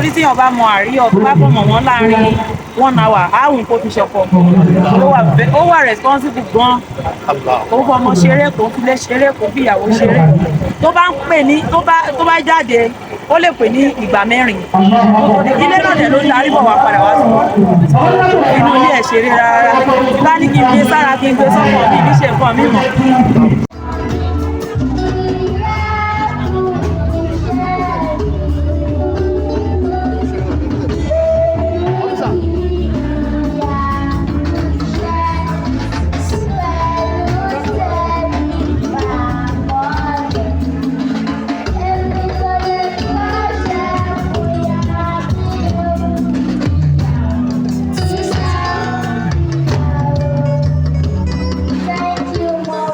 Torí tíyàn bá mọ Àríyọ̀, tó bá kọ̀ mọ̀ wọ́n láàrin one hour, áwùn kó fi ṣọkọ. Ó wà responsible gan. Kò ń fọmọ ṣeré, kò ń filé ṣeré, kò ń fìyàwó ṣeré. Tó bá ń pè ní, tó bá jáde, ó lè pè ní ìgbà 4. Ilé náà dẹ̀ ló ń darí bọ̀ wá padà wá sí inú ilé ẹ̀ ṣeré rárá. Tí bá ní kí n gbé sára, kí n gbé sọ́kàn mi, ní ṣe nǹkan mi mọ̀.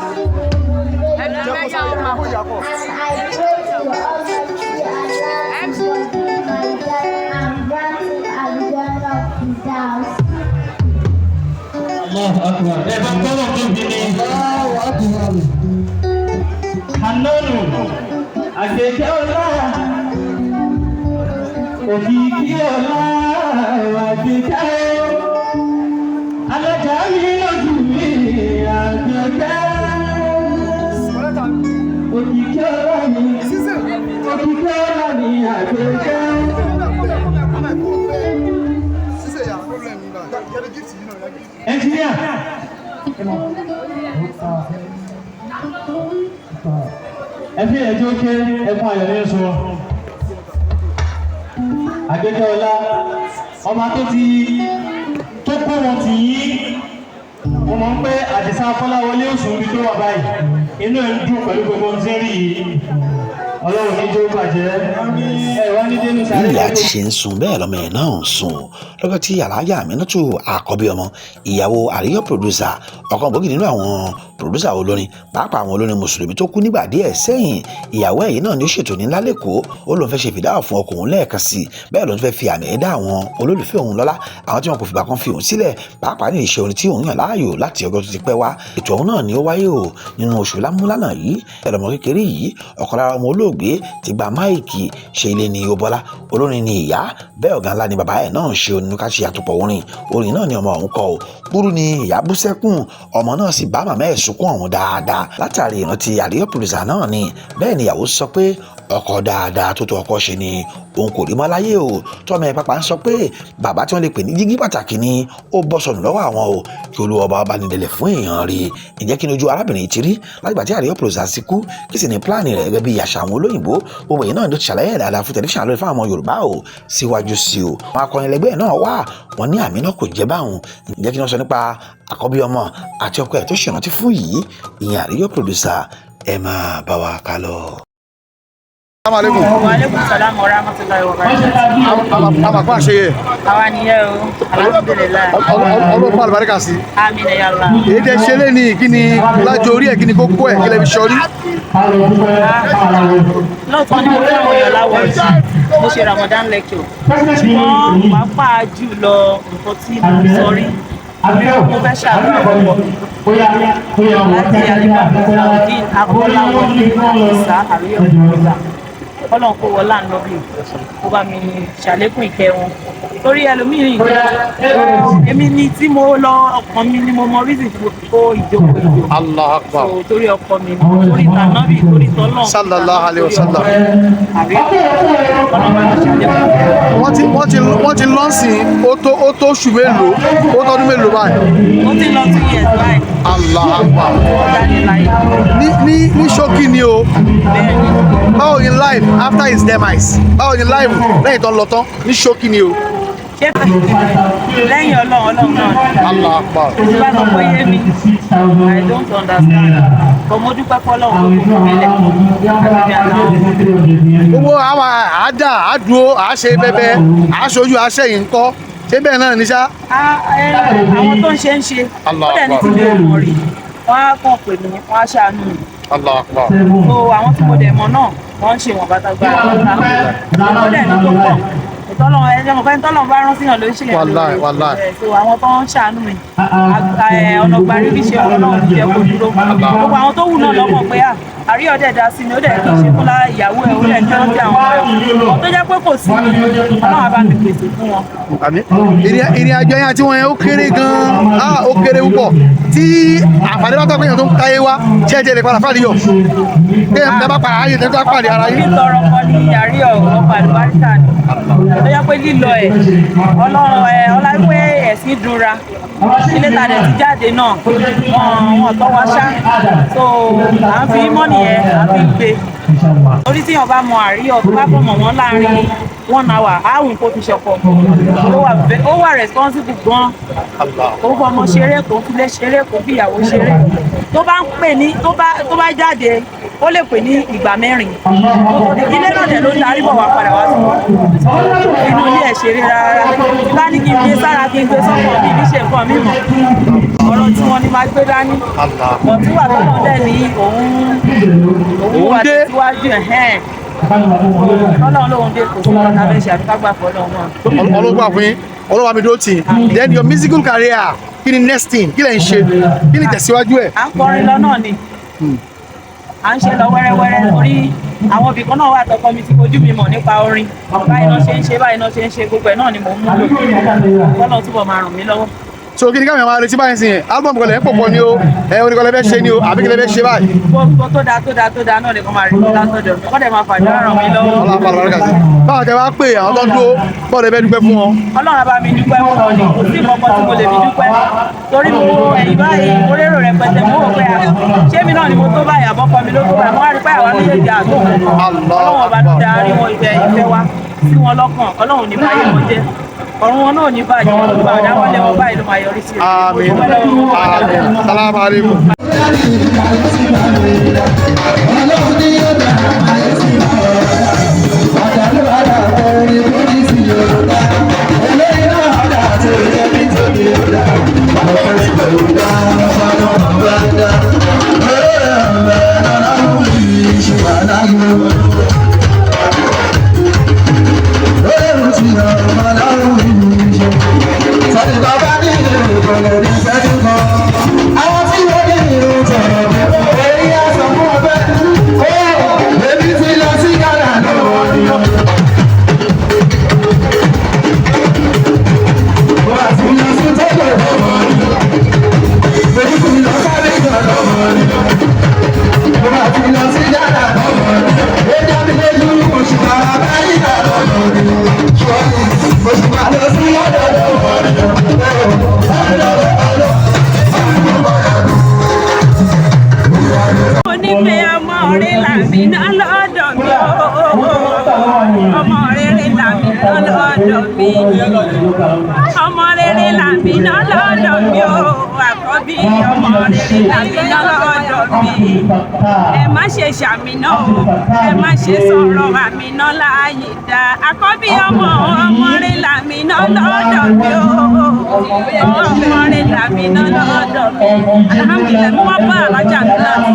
And I pray to Almighty Allah to forgive my dad and grant him Al-Jannah Firdaus. Allahu Akbar. Ẹ bá gbọ́dọ̀ tóbi ní. Hanọ́nù àgbẹ̀kẹ́ ọlá, òkìkí ọlá, àgbẹ̀kẹ́ alájà mi lójú mi, àgbẹ̀kẹ́ òkìkí ọlá mi, òkìkí ọlá mi, àgbẹ̀kẹ́. Ṣíṣe yà problem yìí bá. Get a gift, you know, like gift. Engineer. Ẹ fi ẹjọ́ ké ẹkún ayọ̀ ní sọ. Àgbékẹ́ ọlá, ọba tó ti tó kó wọn tì yín. Mo mọ̀ pé Àdìsá Kọ́láwọlé òsùn ibi tó wà báyìí. Inú ẹ̀ ń dùn pẹ̀lú gbogbo ohun tí ń rí yìí. Ọlọ́run ní jó bàjẹ́. Ẹ wá ní dénú Bí sáré. Ìyá ti ṣe ń sun, bẹ́ẹ̀ lọ́mọ ẹ̀ náà ń sun lọ́jọ́ tí Alhaja Aminatu, àkọ́bí ọmọ ìyàwó Àríyọ̀ Producer, ọ̀kan gbòógì nínú àwọn producer olórin, pàápàá àwọn olórin mùsùlùmí tó kú nígbà díẹ̀ sẹ́yìn, ìyàwó ẹ̀yìn náà ní ó ṣètò ní ńlá lẹ́kọ̀ọ́. Ó lóun fẹ́ ṣe fìdáwà fún ọkùnrin lẹ́ẹ̀kan sí i, bẹ́ẹ̀ lóun fẹ́ fi àmì ẹ̀dá àwọn olólùfẹ́ òun lọ́lá, àwọn tí wọn kò fìgbà kan fi òun sílẹ̀, pàápàá ní ìṣe orin tí òun yàn láàyò láti ọjọ́ tó ti pẹ́ wá. Ètò ọ̀hún náà ni ó wáyé o nínú oṣù lámúlánà yìí. Ẹ̀rọ̀mọ kékeré yìí, ọ̀kan lára ọmọ olóògbé ti gba mic ṣe ilé ní Obọ́lá. Olórin ni ìyá, bẹ́ẹ̀ ọ̀gá ńlá ni bàbá ẹ̀ náà ṣe onínú ká ṣe àtòpọ̀ orin. Orin náà ni ọmọ òun kọ o. Kúrú ni ìyá bú sẹ́kùn, ọmọ náà sì bá màmá ẹ̀ sunkún ọ̀hún dáadáa látàrí ìrántí Àríyọ̀ Producer náà ni. Bẹ́ẹ̀ ni ìyàwó sọ pé ọkọ dáadáa tó tó ọkọ ṣe ni òun kò rí mọ́ láyé o. Tọ́mọ ẹ̀ pápá ń sọ pé bàbá tí wọ́n lè pè ní jígí pàtàkì ni ó bọ́ sọnù lọ́wọ́ àwọn o, kí Olúwa ọba ọba nílẹ̀ fún èèyàn rí. Ǹjẹ́ kí ni ojú arábìnrin yìí ti rí látìgbà tí Àríyọ̀ Producer ti kú? Kí sì ni plan rẹ̀ gẹ́gẹ́ bí àṣà àwọn olóyìnbó? Gbogbo èyí náà ló ti ṣàlàyé dáadáa fún tẹlifíṣàn lórí fún àwọn Yorùbá o síwájú sí o. Àwọn akọrin ẹlẹgbẹ́ náà wà, wọ́n ní àmì náà kò jẹ́ báwọn. Ǹjẹ́ kí ni wọ́n sọ nípa àkọ́bí ọmọ àti ọkọ ẹ̀ tó ṣèrántí fún yìí, ìyẹn Àríyọ̀ Producer? Ẹ máa bá wa ká lọ. Assalamu alaikum. Wa alaikum salam wa rahmatullahi wa barakatuh. Àmàkùn àṣeyẹ. Àwa nìyẹn o, alhamdulillahi. Ọlọ́pàá àlùbáríkà sí. Àmín ya Allah. Èyí tẹ́ ṣe lé ní, kí ni lájọ orí ẹ̀, kí ni kókó ẹ̀, kí lẹ fi ṣọrí? Lóòótọ́ ni mo fẹ́ àwọn èèyàn láwọ̀, mo ṣe Ramadan lecture, ṣùgbọ́n pàápàá jùlọ nǹkan tí mo sọ rí, mo fẹ́ ṣàdúrà fún ọkọ mi láti Alimami Salaudeen Akọ́láwọlé Àdìsá Àríyọ̀ Producer. Ọlọ́run kó wọlé ànábì, kó bá mi ṣàlékún ìkẹ́ wọn, torí ẹlòmíì, èmi ni tí mo lọ, ọkàn mi ni mo mọ reason tí mo fi kó ìjókòó ìjọ. Allah akbar. So torí ọkọ mi, torí tànábì, torí tọ́lọ́. Sallallahu alayhi wa sallam. Àríyọ̀, Ọlọ́run bá mi ṣàlékún ìkẹ́ wọn. Wọ́n ti lọ́sìn, ó tó oṣù mélòó, ó tọdún mélòó báyìí? Ó ti lọ 2 years báyìí. Allah akbar. Ó jáde láyé. Ní ṣókí ni o. Bẹ́ẹ̀ ni. Báwo ni life after his demise? Báwo ni life lẹ́yìn tó ń lọ tán? Ní ṣókí ni o. Ṣé lẹ́yìn Ọlọ́run, Ọlọ́run náà ni. Allah akbar. Tí bá sọ pé yé mi, I don't understand, but mo dúpẹ́ fọlọ́run tó kún mi lẹ̀ àti àtàwọn ọmọ. Gbogbo àwọn àádá àdúró àṣe bẹbẹ àṣojú àṣẹyìn ńkọ́, ṣé bẹ́ẹ̀ náà ní sá? Ah, àwọn tó ń ṣe ń ṣe. Allah Ó dẹ̀ ní tí mi ò mọ̀ rí, wọ́n á kàn pè mí, wọ́n á ṣàánú mi. Allah akbar. So àwọn tí mo dẹ̀ mọ̀ náà, wọ́n ń ṣe wọ̀n bàtà gbára wọn ká. Ó dẹ̀ ní tó pọ̀ ìtọ́lọ̀ ẹ̀jẹ̀ mọ̀ pé ìtọ́lọ̀ bá rán síyàn ló ń ṣèyàn Wàláì, lóore. Wàláì. So àwọn tó ń ṣàánú mi, ọ̀nà gbàrí bí ṣe, Ọlọ́run ti jẹ́ kó dúró. Gbogbo àwọn tó wù náà lọ́mọ̀ pé Àríyọ̀ dẹ̀ dá sí mi, ó dẹ̀ kí n ṣe fún lára ìyàwó ẹ̀, ó dẹ̀ kí wọ́n dé àwọn ọmọ ẹ̀ tó jẹ́ pé kò sí mi, Ọlọ́run á bá mi pèsè fún wọn. Àmín. Ìrìn àjò yẹn àti wọn yẹn ó kéré gan-an, ah, ó kéré púpọ̀. Tí àǹfààní bá tọ́ pé èèyàn tó ń táyé wá, ṣé ẹ jẹ́ lè padà fàdíyọ̀? Ṣé ẹ bá padà ayé tẹ́ tó pàdé ara yín? Títọrọ kọ ní Àríyọ̀, ọkọ̀ àlùbáríkà ni tó yẹ pé lílọ ẹ̀ Ọlọ́run ẹ̀ ọlá pé ẹ̀sìn dunra ilé ta dẹ̀ ti jáde náà, wọn tọ́ wa ṣá, so à ń fi mọ́nì yẹn à ń fi gbé orí. Tíyàn bá mọ Àríyọ̀, tó bá kọ̀ mọ̀ wọ́n láàrin one hour, áwùn kó fi ṣọkọ. Ó wà responsible gan. Kò ń fọmọ ṣeré, kò ń filé ṣeré, kò ń fìyàwó ṣeré. Tó bá ń pè ní tó bá jáde, ó lè pè ní ìgbà 4. Ilé náà dẹ̀ ló ń darí bọ̀ wá padà wá sí inú ilé ẹ̀ ṣeré rárá. Tí bá ní kí n gbé sára, kí n gbé sọ́kàn mi ní ṣe nǹkan mi mọ̀, ọ̀rọ̀ tí wọ́n ní máa gbé dání bọ̀ tí wà tọ́nà dẹ̀ ní òun wà dé. Tẹ̀síwájú ẹ̀hẹ́n Ọlọ́run lóun dé, kò sí ọ̀tá fẹ́ ṣe àbí ká gbà fọ́ lọ́wọ́ náà. Ọlọ́gbà fún yín, ọlọ́wà mi dúró tì í. Then your musical career, kí ni next thing? Kí lẹ̀ ń ṣe? Kí ni tẹ̀síwájú ẹ̀? À ń kọrin lọ náà ni, à ń ṣe lọ wẹ́rẹ́wẹ́rẹ́, torí àwọn ibì kan náà wà tọkọ mi ti fojú mi mọ̀ nípa orin. Báyìí náà ṣe ń ṣe, báyìí náà ṣe ń ṣe, gbogbo ẹ̀ náà ni mò ń mú lò. Kọ́nà túbọ̀ máa ràn mí lọ́wọ́. So kí ni káwọn èèyàn máa retí báyìí sí yẹn? Album kọlẹ̀ ń pòpọ̀ ni o, ẹ oníkọlẹ̀ fẹ́ ṣe ni o, àbí kí lẹ fẹ́ ṣe báyìí? Gbogbo tó dáa, tó dáa, tó dáa náà lè kọ́ máa rí mi látọ̀dọ̀ mi, kọ́ dẹ̀ máa fàdúrà ràn mí lọ́wọ́. Ọlọ́run àpàlọ́ bàrẹ́kà sí. Báwo tẹ wá pé àwọn tó ń dúró, báwo lẹ fẹ́ dúpẹ́ fún wọn? Ọlọ́run á bá mi dúpẹ́ fún ọ ni. Kò sí nǹkan tí mo lè fi dúpẹ́, torí mo ẹ̀yìn báyìí, mo rérò rẹpẹtẹ, mo rò pé à, ṣé mi náà ni mo tó báyìí, àbọ́kọ mi ló tó báyìí? Mo wá rí pé àwa méjèèjì àtò. Ọlọ́run ọba ló darí wọn ìfẹ́ wa sí wọn lọ́kàn. Ọlọ́run ní báyé wọn jẹ́, ọ̀run wọn náà ní bàjẹ́, gbogbo àdáwọ́lé wọn báyìí ló máa yọrí sí rere. Àmín, àmín. Salamu alaikum. Àwọn tí wọ́n ní ìrùn tọ̀rọ̀ èyí á sọ fún ọbẹ̀ ó èmi ti lọ sí Ghana lọ́wọ́ ni. Mo àti lọ sí Togo lọ́wọ́ ni. Èmi ti lọ sáré gan lọ́wọ́ ni. Mo àti lọ sí Ghana lọ́wọ́ ni. Ó dá mi lójú mo sì máa bá yíyá lọ́wọ́ ni. Mo sì máa lọ sí London lọ́wọ́ ni. Mo ní pé ọmọ rẹ làmì náà lọ́dọ̀ mi o, ọmọ rere làmì náà lọ́dọ̀ mi, ọmọ rere làmì náà lọ́dọ̀ mi o, àkọ́bí, ọmọ rere làmì náà lọ́dọ̀ mi. Ẹ má ṣe ṣàmì náà o, ẹ má ṣe sọ̀rọ̀ àmì náà láàyè dá. Àkọ́bí, ọmọ, ọmọ rere làmì náà lọ́dọ̀ mi o, ọmọ rere làmì náà lọ́dọ̀ mi. Alhamdulillahi, mo wá bá alájà mi láti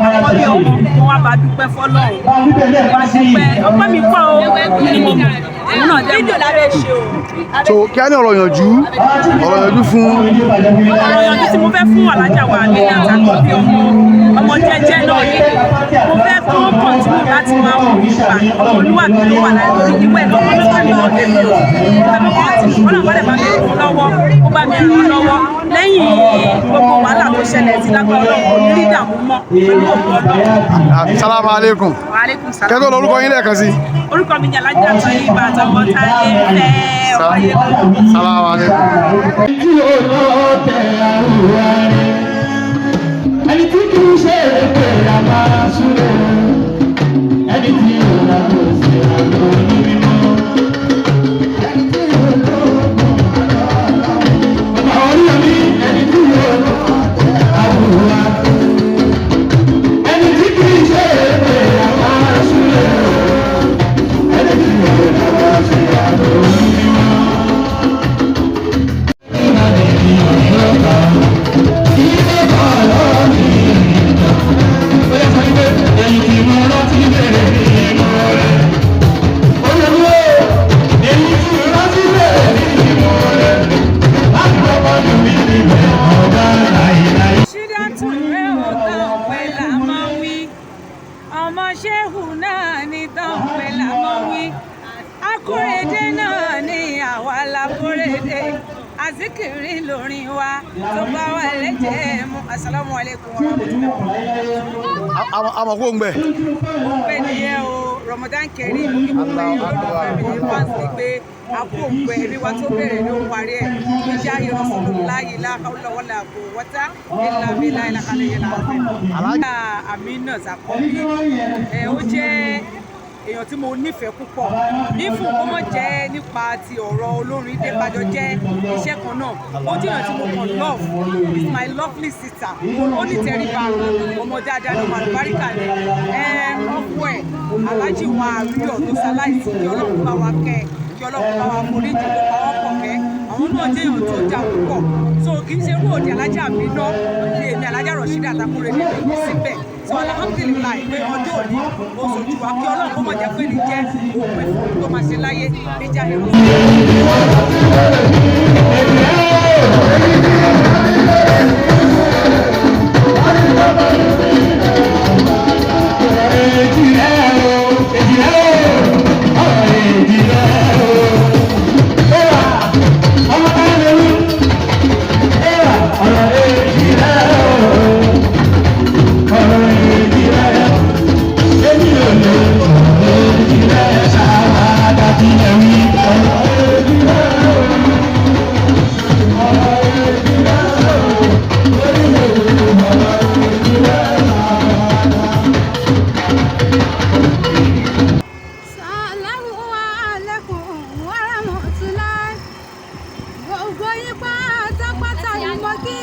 àkọ́bí ọmọ, mo wá bá dúpẹ́ fọlọ́run. Dúpẹ́, ọpẹ́ mi pọ̀ o, mi ni mo mọ̀, òun náà dẹ́ mọ̀. So kí á ní ọ̀rọ̀ yànjú, ọ̀rọ̀ yànjú fún Ọ̀rọ̀ yànjú tí mo fẹ́ fún alájà wa ní àtàkọ́bí ọmọ, ọmọ jẹ́jẹ́ náà ni mo fẹ́ kó continue láti máa wù nípa olúwàbí ló wà láyé, torí ìwé lọ́wọ́ ló bá mi lọ tẹ̀lé o. Mo fẹ́ kó continue, Ọlọ́run bá lè bá mi ràn lọ́wọ́, ó bá mi ràn lọ́wọ́ lẹ́yìn gbogbo wàhálà tó ṣẹlẹ̀ sí lágbára Ọlọ́run, kò ní rí ìdààmú mọ́ pẹ̀lú òkú Ọlọ́run. Salamu alaikum. Wa alaikum salam. Kẹ́tọ́ lórúkọ yín lẹ́ẹ̀kan sí. Orúkọ mi ni alájà tó yí bàtà ọmọ táyé fẹ́ ọmọ yẹn. Salamu alaikum. Tí ó lọ tẹ àrùwá rẹ̀, ẹni tí kì í ṣe èpè àmà súré, ẹni tí ó rà kò sí àgbo ní mímọ́. Ẹni tí ó lọ ọ̀nà orí mi, ẹni tí ó lọ tẹ àrùwá, ẹni tí kì í ṣe èpè àmà súré, ẹni tí ó rà kò sí àgbo ní mímọ́. Ẹni tí mo rántí bèrè ìmọ̀ rẹ̀. Azikiri lórin wa tó bá wà lẹ́jẹ̀ mu. Asalaamu alaykum wa rahmatulah. Àmọ̀ kó ń gbẹ. Òǹgbẹ nìyẹn o, Ramadan Kareem, kí gbogbo ẹ̀yin olólùfẹ́ mi ní fans ni pé a kú òǹgbẹ, ẹbí wa tó bẹ̀rẹ̀ ló ń parí ẹ̀. Ìjà Rasulullahi la hawla wala quwwata illa billahi al-aliyyil azim. Aminat Àkọ́bí ẹ̀ ó jẹ́ èèyàn tí mo nífẹ̀ẹ́ púpọ̀, nífun kó mọ̀ jẹ́ nípa ti ọ̀rọ̀ olórin dépàjọ jẹ́ iṣẹ́ kan náà. Ó jẹ́ èèyàn tí mo kàn love, is my lovely sister. Ó ní tẹríba, ọmọ dáadáa ní, ọmọ àlùbáríkà ni. Ẹ ọkọ ẹ̀, aláàjì wa Àríyọ̀ tó ṣaláìsí, kí Ọlọ́run bá wa kẹ́, kí Ọlọ́run bá wa foríjì, kó pa wọ́n pọ̀ kẹ́. Àwọn náà jẹ́ èèyàn tó dáa púpọ̀. So kì í ṣe irú òde alájà mi náà ní èmi alájà Rọ̀ṣídà Àtàkùnrin ní ìlú síbẹ̀. So alhamdulillahi pé ọjọ́ òní ó sojú wa, kí Ọlọ́run kó mọ̀ jẹ́ pé ní jẹ́ òpin fún tó máa ṣe láyé níjà ìrọ̀. Sàlámù alaykum wa rahmatullahi. Gbogbo yín pátápátá ni mo kí.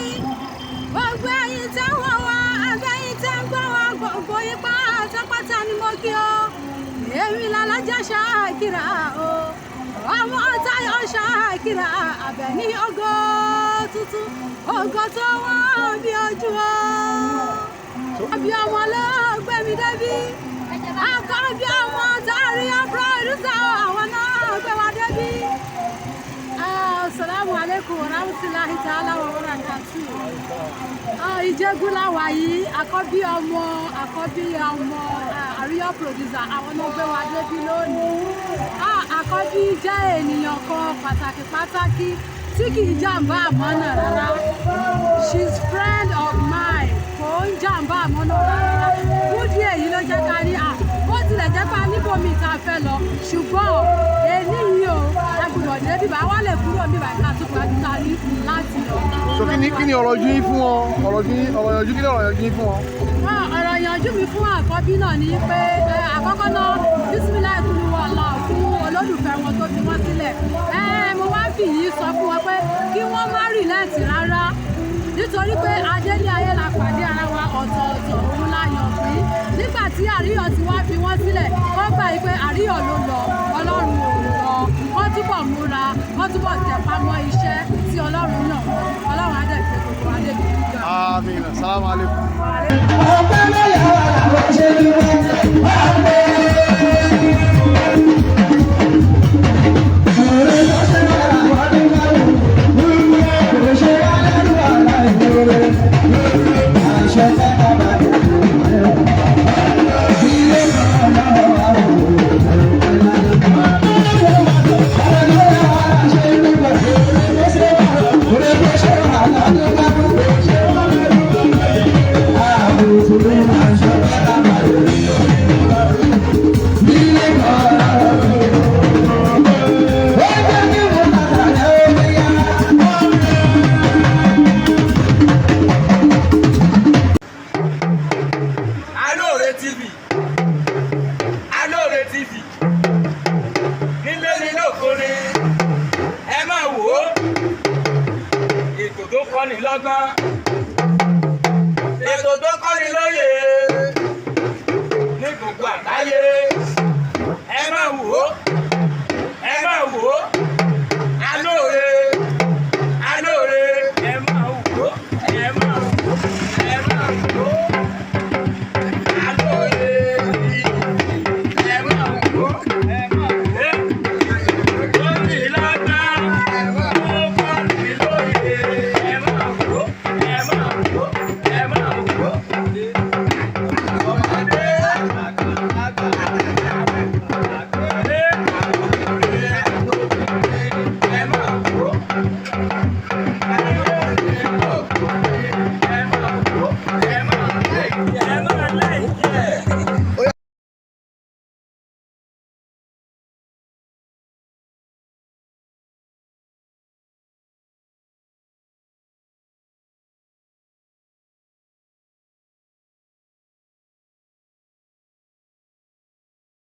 Gbogbo ẹ̀yin tẹ́ ń wò wá, àbẹ́yìn tẹ́ ń gbọ́ wá, gbogbo yín pátápátá ni mo kí o. Èmi làlájá Ṣàkírà o. Ọmọ Táyọ̀ Ṣàkírà, Àbẹ̀ní ògo tuntun, ògo tó wọ́n bí ojú o. Àbí ọmọ ló gbé mi débí. Àkọ́bí ọmọ tàrí pírọ̀dúsà, àwọn náà gbé wa débí. Assalamu alaikum wa rahmatullahi ta'ala wa barakatuh. Ìjẹ́gun láwa yìí, àkọ́bí ọmọ Àríyọ̀ producer, àwọn náà gbé wa débí lónìí. Àkọ́bí jẹ́ ènìyàn kan pàtàkì pàtàkì tí kì í jàǹbá àmọ́nà rárá. She's friend of mine, kò ń jàǹbá àmọ́nà rárá. Fún díẹ̀ èyí ló jẹ́ ká ní à bó tilẹ̀ jẹ́ pé a níbòmí tá a fẹ́ lọ, ṣùgbọ́n èní yìí o, a gbọ́dọ̀ dé bíbá wá lè kúrò bíbá ká tún padà ní láti lọ. So kí ni ọ̀rọ̀ ojú yín fún wọn? Ọ̀rọ̀ ojú yín, ọ̀rọ̀ ìyànjú, kí ni ọ̀rọ̀ ìyànjú yín fún wọn? Ọ̀rọ̀ ìyànjú mi fún àkọ́bí náà ni pé àkọ́kọ́ náà, bísímílà ìkúlù wọn lọ fún olólùfẹ́ wọn tó fi wọ́n sílẹ̀. Mo wá fi yìí sọ fún wọn pé kí wọ́n má relent rárá, nítorí pé adélé ayé la pàdé ara wa, ọ̀tọ̀ọ̀tọ̀ òun la yàn pín. Nígbà tí Àríyọ̀ ti wá fi wọ́n sílẹ̀, wọ́n gbà yí pé Àríyọ̀ ló lọ, Ọlọ́run ò lọ. Wọ́n túbọ̀ múra, wọ́n túbọ̀ tẹpá mọ́ iṣẹ́ tí Ọlọ́run yàn wọ́n. Ọlọ́run á dẹ̀ gbé gbogbo wa débi gíga. Àmín. Salamu alaikum. Ọpẹ́ lọ́yà àwọn ṣe dúró. Ọpẹ́. Ọ̀rẹ́ tó ṣe máa wà ní báyìí. Kò ṣe alẹ́rù aláìmoore. Àṣẹ tẹ́ka bá dé. Ilé kan náà wà ó. Alóore TV, Alóore TV, nílé ní lóko ni ẹ máa wò ó. Ètò tó kọ́ni lọ́gbọ́n, ètò tó kọ́ni lóye ní gbogbo àgbáyé, ẹ máa wò ó.